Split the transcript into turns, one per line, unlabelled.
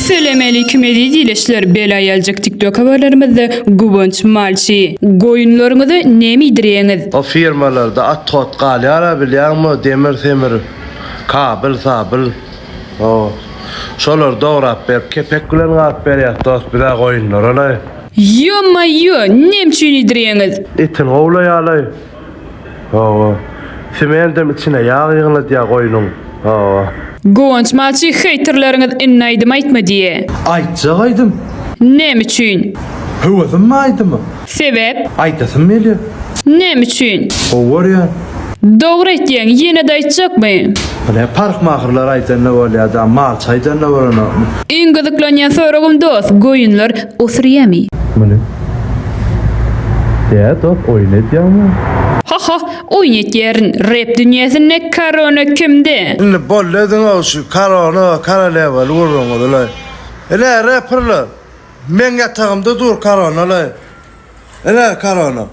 Selamaleýkim eziz ileşler bela ýaljak tiktok habarlarymyzda Guwanç Malçy. Goýunlaryňyzy näme iýdirýäňiz?
O firmalarda othod galýara bilýäňmi demir semir kabyl sabyl o şolary dograp berip kepek bilen galyp berýäs dost bizä goýunlaralaý.
Ýo-maýo näme üçin iýdirýäňiz?
Etini gowlaýalaý. Hawa. Sementem içine ýag ýygnadýa goýnuň. Hawa.
Guwanç Malçy heýterleriňiz indi aýdym aýtma diýe.
Aýtjak aýdym.
Näme üçin?
Höwesim bar aýdyma.
Sebäp?
Aýdasym gelýär.
Näme üçin?
Gowy görýän.
Dogry aýtýaň, ýene-de aýtjakmy?
Bile parhmahyrlar aýdanda bolýada, malçy aýdanda bolanokmy?
Iň gyzyklanýan soragym dos, goýunlar osurýamy?
Muny. Dä dos oýun edýäňmi?
Haha, oýun etýärin. Rep dünýäsinde korona kimde?
Indi boldy ediňow şu korona korolewaly gürrüňizi-laý. Ine reperler, meň ýatagymda dur korona-laý. Ine korona.